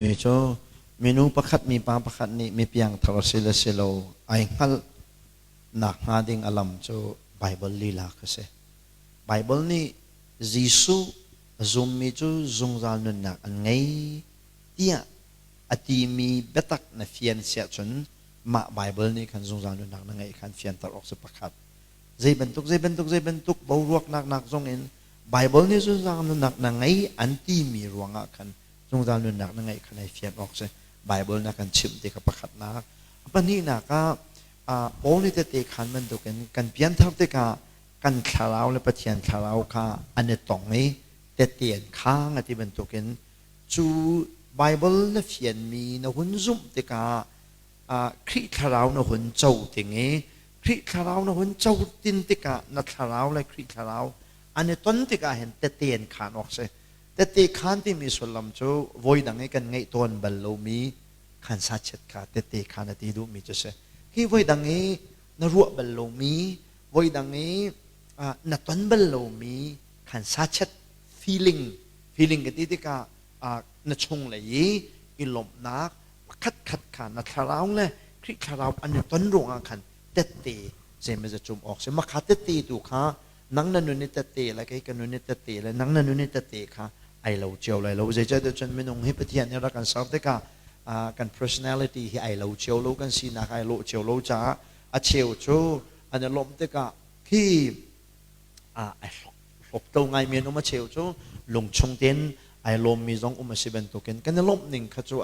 Mi cu minu pakhat mipa pakhat nih mi piangthar a si le si lo ai hngalh nakhnga ding a lam cu Baibal lila kha si. Baibal nih Jesuh a zummi cu zungzal nunnak an ngei tiah a timi biatak na fian siah cun mah Baibal nih khan zungzal nunnak na ngeih khan fianter awk si pakhat. Zei bantuk zei bantuk zei bantuk boruaknak nak zong in Baibal nih zungzal nunnak na ngei an timi ruangah khan zungzal nunnak na ngeih kha nai fian awk si. Bible na kan chimh ti kha pakhatnak. A pahnihnak ah Paul nih tete khan bantukin kan pianthar tikah kan thlarau le Pathian thlarau kha an i tong i tete an khang a ti bantukin cu Bible na fianmi na hun zumh tikah Khrih thlarau na hun co ting i Khrih thlarau na hun co tin tikah na thlarau le Khrih thlarau an i ton tikah hin tete an khan awk si. Tette khaan timi sullam cu voidang i kan ngeih tawn bal lomi khan sachet kha tette khaan a ti duhmi cu si. Hi voidang i na ruah bal lomi, voidang i na ton bal lomi khan sachet feeling, feeling ka ti tikah na chunglei i i lawmhnak pakhat khat kha na thlarau le Khrih thlarau an i ton ruangah khan tette zeimazat cum awk si. Makha tette tu kha Nang na nun i tette le kei ka nun i tette le nang na nun i tette kha ai lo cio lai lo. Zeicahtiah cun minung hi Pathian nih rak kan ser tikah kan personality hi ai lo cio lo, kan sinak ai lawh cio lo caah a cheu cu an i lawmh tikah khi ai hlawpto ngaimi an um, a cheu cu lungchung tein ai lawmmi zong um a si bantukin kan i lawmh ning kha cu.